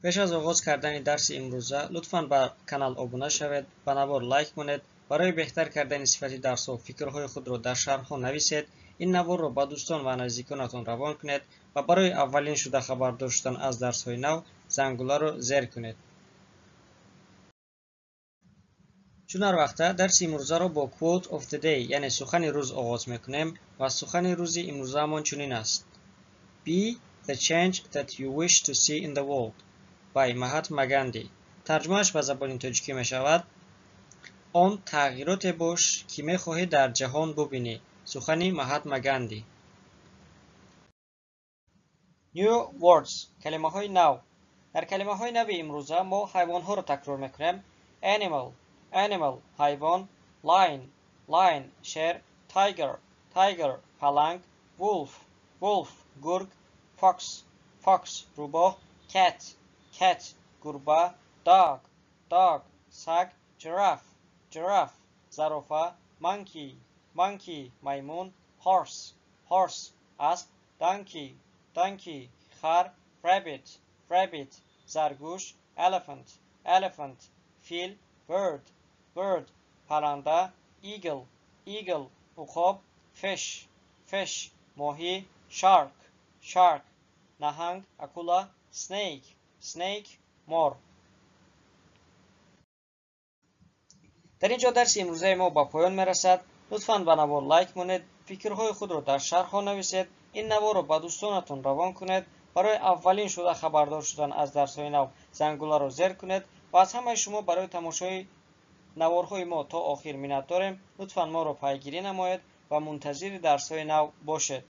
Пеш аз оғоз кардани дарси имрӯза лутфан ба канал обуна шавед, ба навор лайк монед, барои беҳтар кардани сифати дарсҳо фикрҳои худро дар шарҳҳо нависед, ин наворро ба дӯстон ва наздиконатон равон кунед ва барои аввалин шуда хабардор шудан аз дарсҳои нав зангуларо зер кунед. Чун ҳар вақта дарси имрӯзаро бо quote of the day, яъне сухани рӯз оғоз мекунем ва сухани рӯзи имрӯзаамон чунин аст: Be the change that you wish to see in the world by Mahatma Gandhi. Тарҷумааш ба забони тоҷикӣ мешавад: Он тағйироте бош, ки мехоҳӣ дар ҷаҳон бубинӣ. Сухани Маҳатма Ганди. New words, калимаҳои нав. Дар калимаҳои нави имрӯза мо ҳайвонҳоро такрор мекунем. Animal, animal, ҳайвон, lion, lion, шер, tiger, tiger, паланг, wolf, wolf, гург, fox, fox, рӯбоҳ, cat, cat, гурба, dog, dog, саг, giraffe, giraffe, зарофа, monkey, monkey, маймун, horse, horse, асп, donkey, donkey, хар, rabbit, rabbit, заргӯш, elephant, elephant, фил, bird, bird, парранда, eagle, eagle, уқоб, fish, fish, моҳӣ, shark, shark, наҳанг, акула, snake, snake, мор. Дар ин ҷо дарси имрӯзаи мо ба поён мерасад. Лутфан ба навор лайк монед, фикрҳои худро дар шарҳҳо нависед, ин наворро ба дӯстонатон равон кунед, барои аввалин шуда хабардор шудан аз дарсҳои нав зангуларо зер кунед ва аз ҳамаи шумо барои тамошои наворҳои мо то охир миннат дорем. Лутфан моро пайгирӣ намоед ва мунтазири дарсҳои нав бошед.